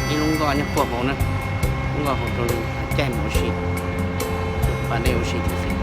Ib lub nkoj nyob puag hauv na, lub nkoj hauv rau lwm caij mus ua si, rau pas dej ua si thiab xwb.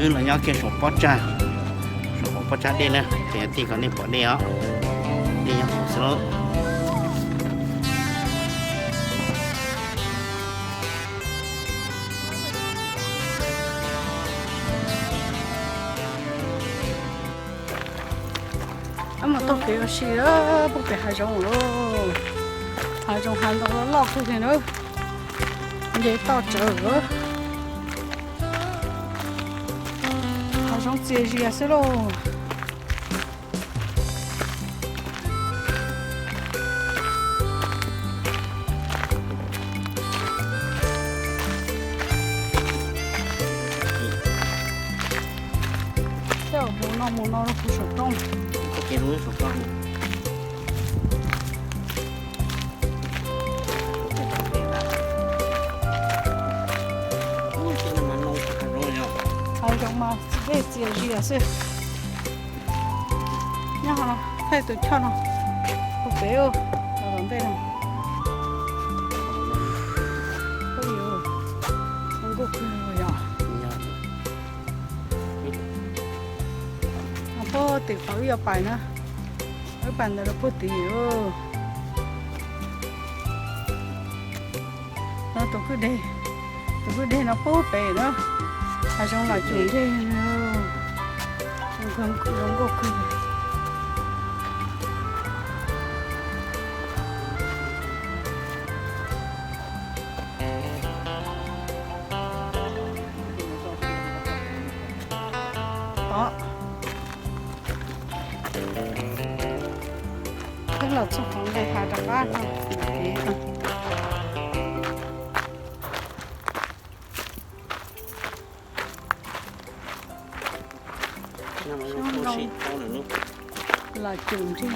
Wb los nyob kiag saum pob tsag, saum pob tsag dej na, ces tij kom nej pom dej os. Dej nyob hauv xwb lauj. Wb mus taug kev ua si puag pem hav zoov lawm. Hav zoov hav ntoo loj loj kawg li na. Nce toj tsawv. Hav zoov txias zias xwb lauj. Tej zaum mus no mus no rau kuv saum roob. Hav zoov mas dej txias zias xwb. Nyob thaij tus choj no, tus pem los tom ntej no. Zoo nkauj kawg yom. Puag tim qhov wb yuav pais na, wb pais ntawd rau puag tim. No tus kwj deg, tus kwj deg no puag pem na, hav zoov los cum ntej, zoo nkauj kawg. Tod, twb los txog qhov nqes hav rov qab no. Los cum ntej.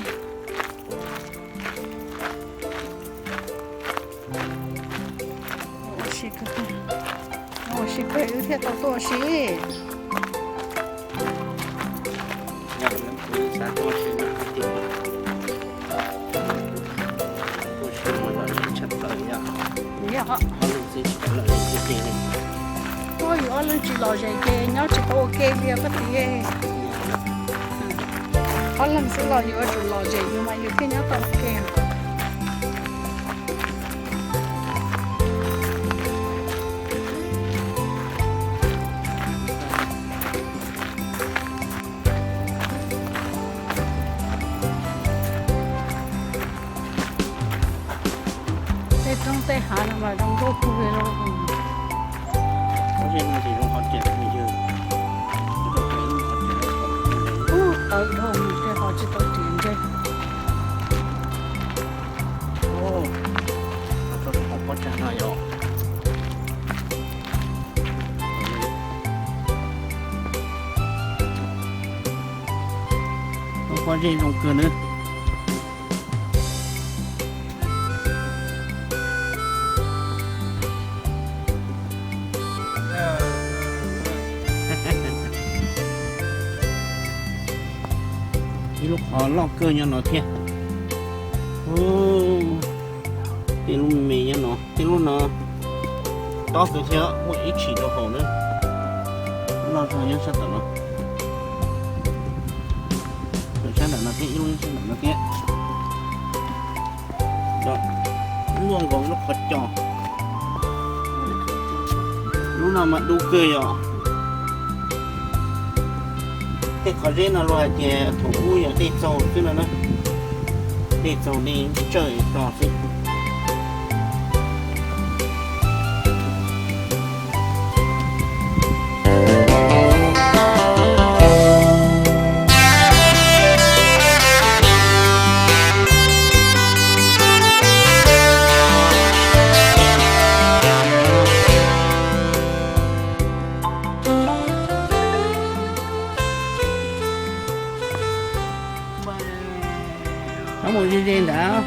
Ua si kawg, ua si kawg wb thiaj tau tuaj ua si. Yog, ob leeg tsis lom zem ces nyob tsis tau ua ke li koj txiv. Ob leeg xwb los yus yuav tsum lom zem yus mas yus thiaj nyob tau ua ke. Tej roob tej hav no mas zoo nkauj kawg li lauj. Ub, tawv dhau, tej ho tsis tau riam ntse. Pob zeb zoo kawg nawb. Ib lub qhov loj kawg nyob no thiab. Tej lub me me nyob no, tej lub no tob kawg thiab muaj ib tshim rau hauv na. Loj zog nyob sab tom no. Sab nram no thiab, ib lub sab nram no thiab. Luaj nkaus lub qhov cos. Lub no mas dub kawg yom. Tej qhov zeb no luag hais tias thaum ub yog dej txaug xwb no na. Dej txaug dej tsawj to xwb. Mus ze ze ntawd.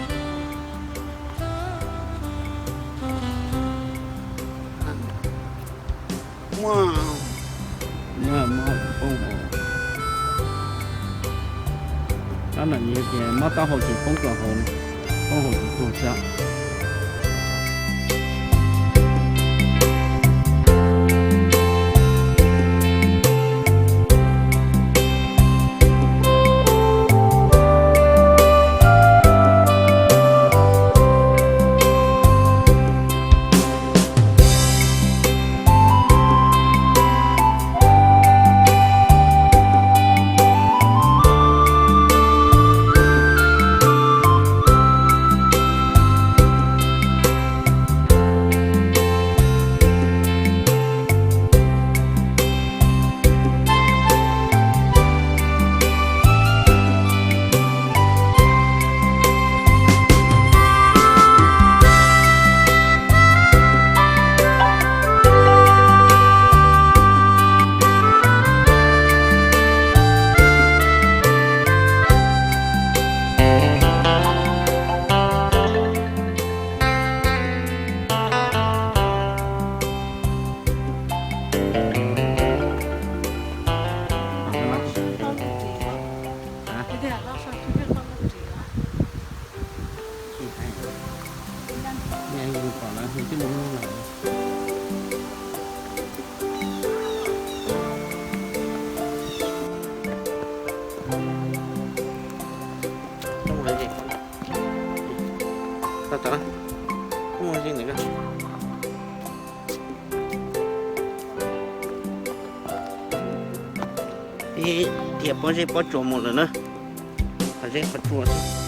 Mob poob hauv. Tab lam yog tias mob taub hau ces poob rau hauv, poob hauv ces tuag xwb. Tib mus no. Tau, tau. Tau, tau. Ib tiam pob zeb pob tsuas mus lawm na. Qhov zeb qhov tsuas xwb.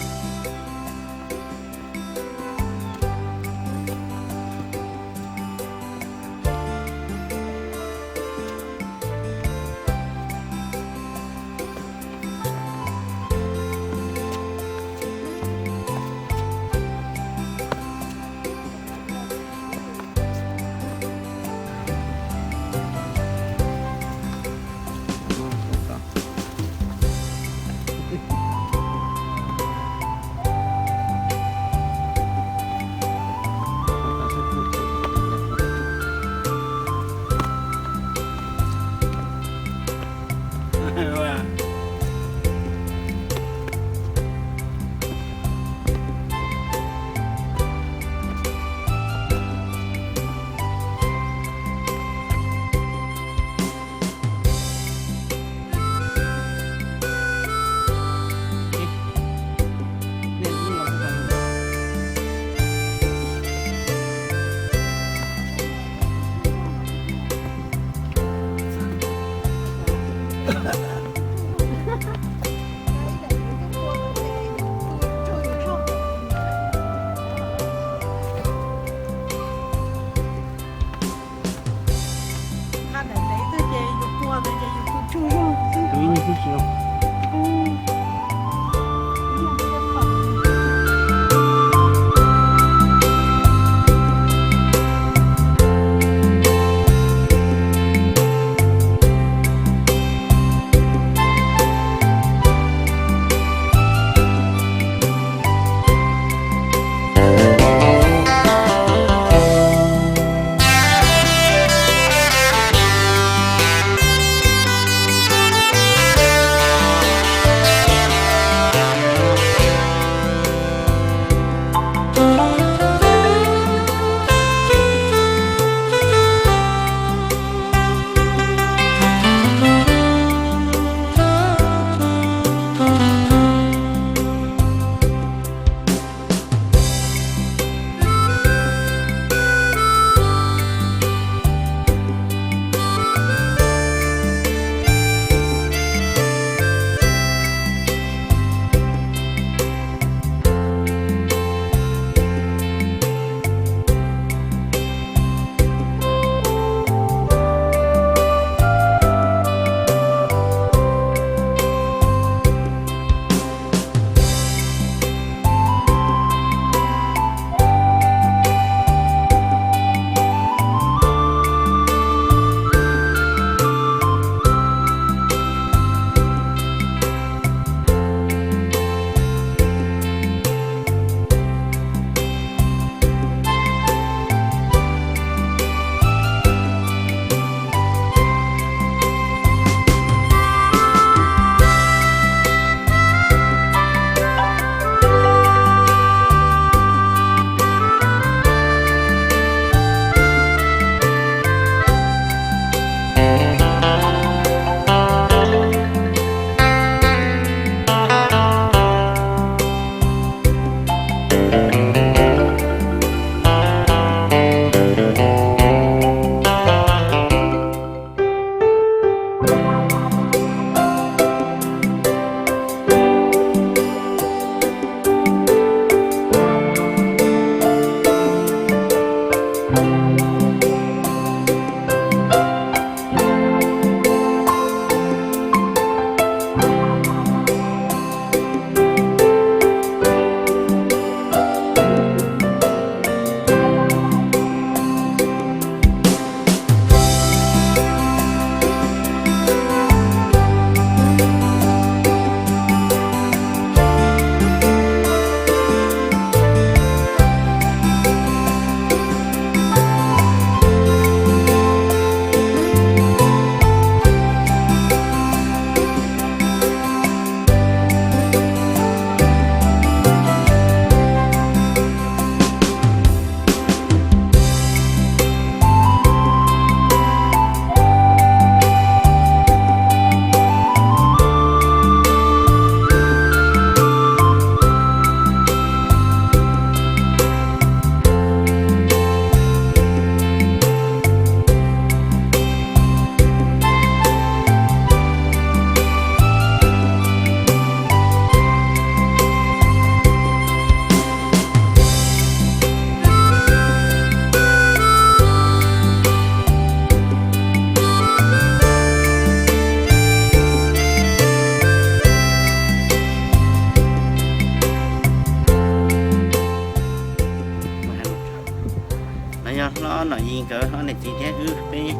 Nkawd ob niam txiv thiab wb peb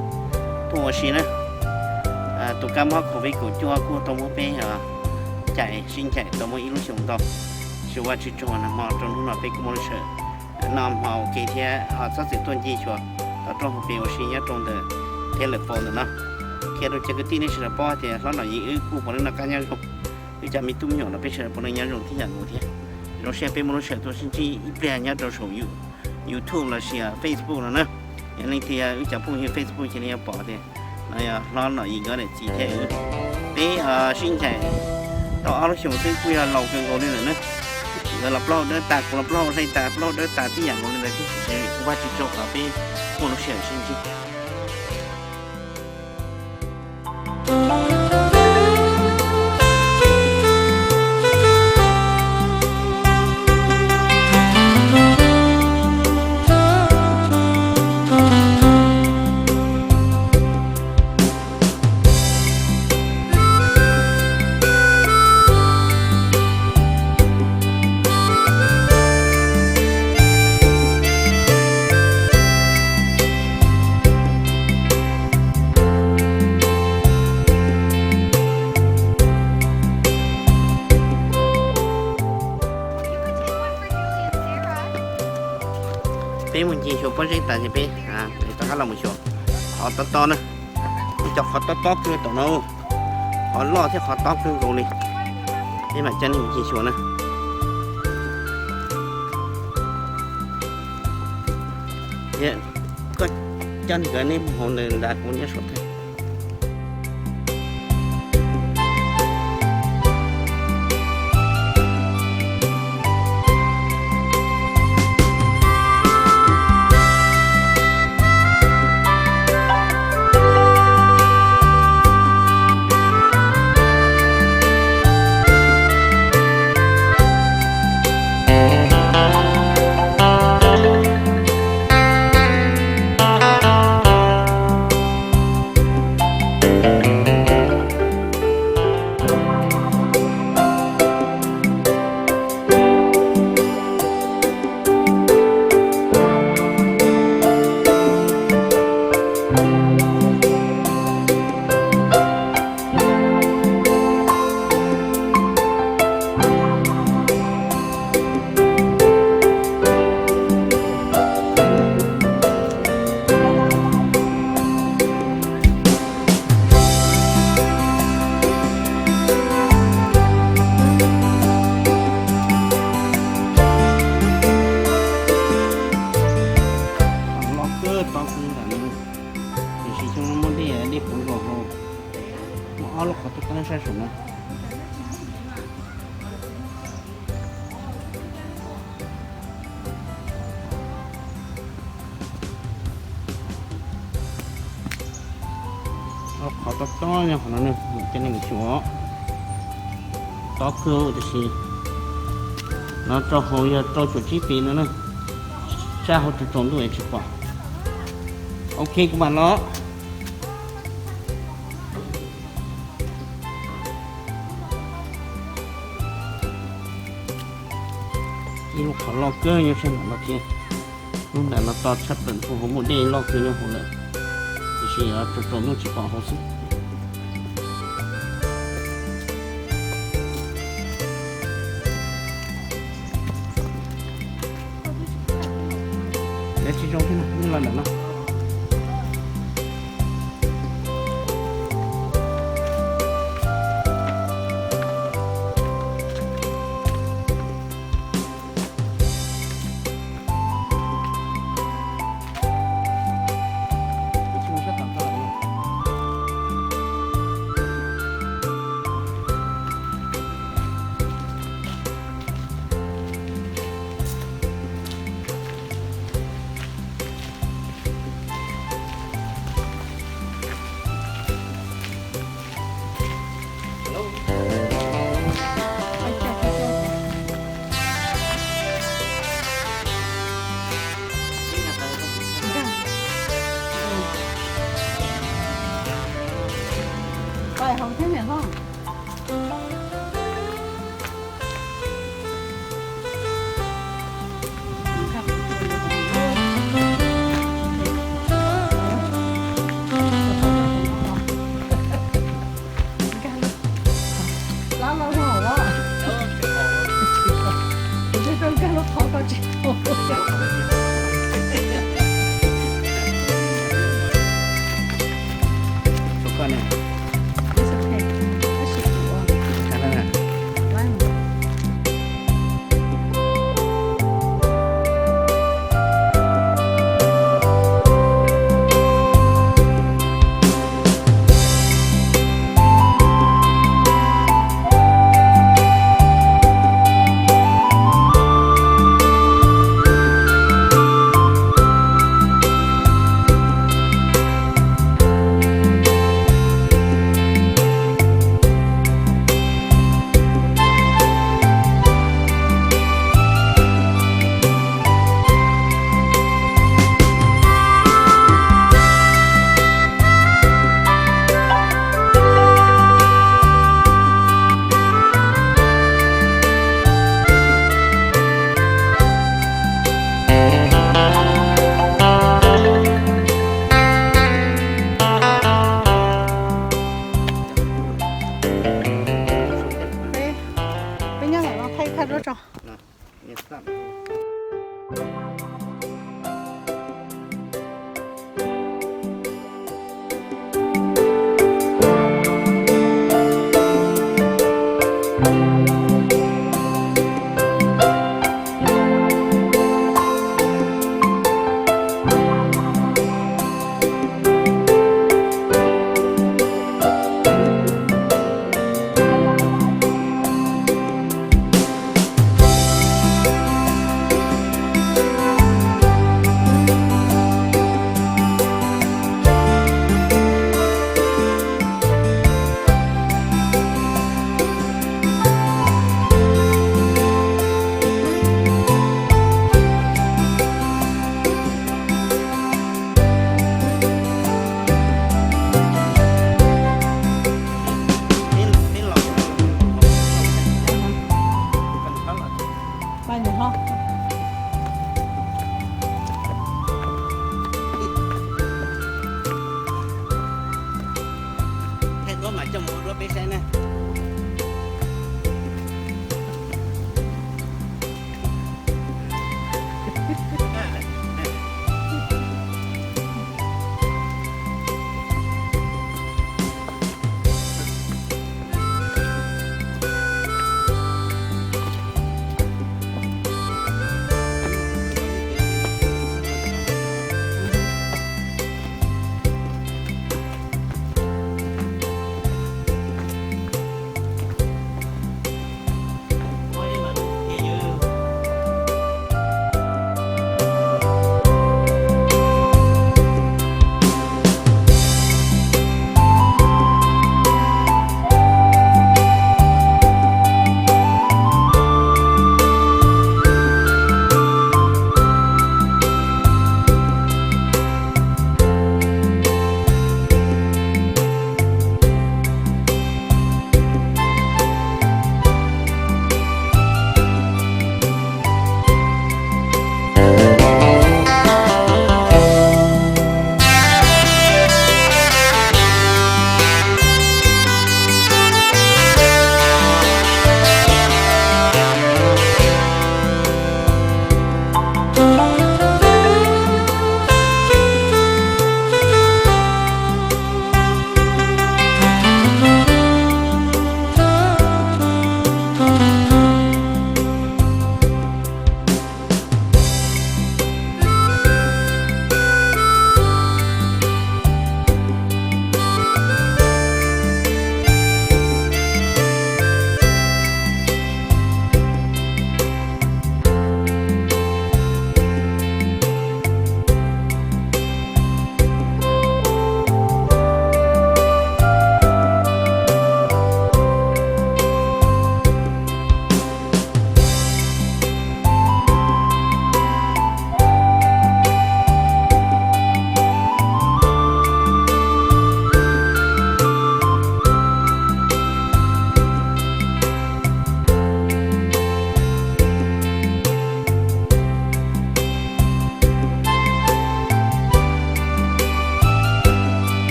tuaj ua si na. Tus kab mob COVID kaum cuaj kuj tau muab peb ncaim, sib ncaim tau muaj ib lub xyoos ntau. Tab sis ua tsis tsaug, nag hmo rau hnub no peb kuj muaj lub sij hawm noj hmo ua ke thiab ho txhob txwm tuaj ncig xyuas tom roob hauv pes ua si nyob rau ntawm thiab lawm faus ntawm no. Qhia rau cov kwv tij nej sawv daws paub tias hlob Nom Yim wb kuj puav leej noj qab nyob zoo, wb cov me tub me nyuam no peb sawv daws puav leej nyob zoo tib yam nkaus thiab. Zoo siab peb muaj lub sij hawm tuaj sib ntsib ib pliag nyob rau saum YouTube los sis Facebook no na. Yog leej twg wb cov phooj ywg Facebook ces nej yuav pom tias no yog hlob Nom Yim nkawd niam txiv thiab wb. Peb sib ncaim tau ob lub xyoos xwb kuj yog laus kawg nkaus li lawm na. Nkawd los plaub hau dawb tas, kuv los plaub hau hle tas, plaub hau dawb tas tib yam nkaus li ntawd thiab, tiam sis kuj ua tsis tsaug qhov peb muaj lub sij hawm sib ntsib. Peb mus ncig xyuas pob zeb tas ces peb rov qab los mus xyuas qhov tob tob na. Ib co qhov tob tob kawg tom no, qhov loj thiab qhov tob kawg nkaus li. Peb mam coj nej mus ncig xyuas na. Koj coj nkawd nej mus hauv ntawd nrad, kuv nyob saum tag. Loj kawg tob kawg ntawm no, tiam sis xyoo no muaj dej, dej puv nkaus hauv. Muaj ob lub qhov tob tob sab saum no. Ob qhov tob tob nyob qhov no, coj nej mus xyuas. Tob kawg tiam sis no rau hauv yog rau cuam tsib pes no na. Sab hauv tsaus tsaus ntuj es tsis pom. Ok, kuv mam los. Ib lub qhov loj kawg nyob sab nram no thiab. Lub nram no to tshaj plaws, puag hauv muaj dej loj kawg nyob hauv lawm, tiam sis tsaus tsaus ntuj tsis pom hauv xwb. Tsis zoo thiab, nej los ntawm no.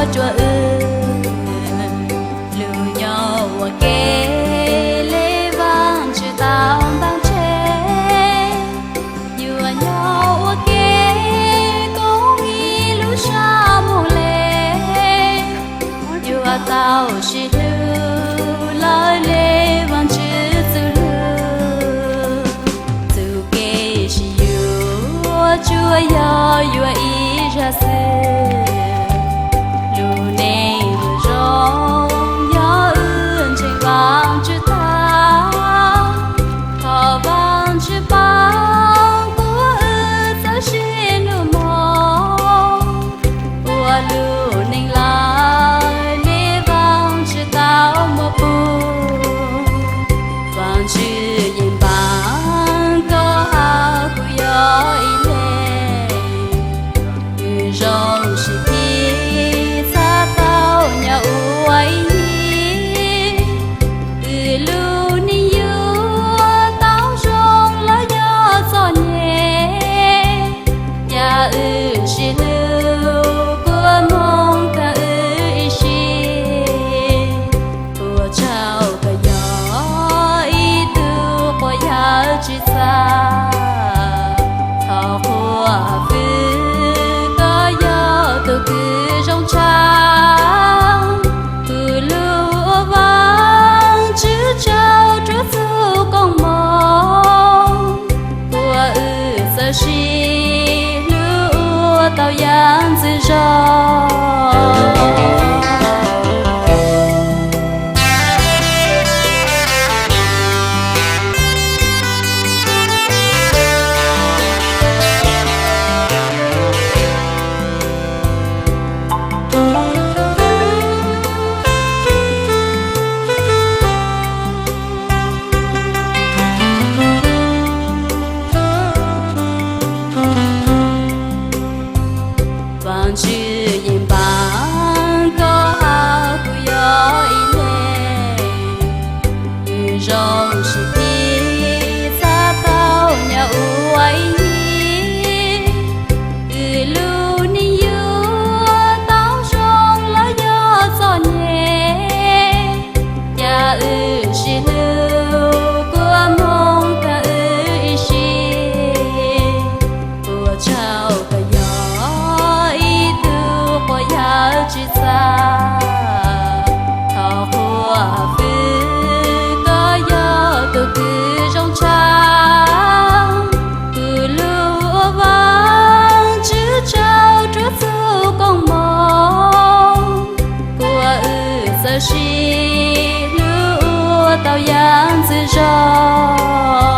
rua wb. Lug nyob ua ke le Vaajtswv tau ntaus ntseg, yuav nyob ua ke koob ib lub sab moog le, yuav tau sib hlub lawm le Vaajtswv txuj lug. Txuj kev sib yuav tsuas yog yuav ib zag xwb, lub neej lub zoo yog wb ntseeg Vaajtswv tag. Thov Vaajtswv paab kuas wb txawj sib hlub moog, ua lub neej lawm le Vaajtswv tau muab pug. Vaajtswv yeej paab koj hab kuv yog ib leeg, wb zoo sib phim txhaj tau nyob ua ib, wb lub neej yuav tau zoo lawm yog txom nyem, yog wb sib hlub kuas moog kag wb ib sim. Ua tsaug koj yog ib tug quas yawg tsi txaj, thov quas fwm koj yog tug kws zoo tshaj, kuv lug ua Vaajtswv tsaug rua txuj koom moov, kuas wb txawj sib hlub ua tau yaam ntxwg zog. Vaajtswv yeej paab koj hab kuv yog ib leeg, wb zoo sib phim txhaj tau nyob ua ib, wb lub neej yuav tau zoo lawm yog txom nyem, yog wb sib hlub kuas moog kag wb ib sim. Ua tsaug koj yog ib tug quas yawg tsi txaj, thov quas fwm koj yog tug kws zoo tshaj, kuv lug ua Vaajtswv tsaug rua txuj koom moov, kuas wb txawj sib hlub ua tau yaam ntxwg zog.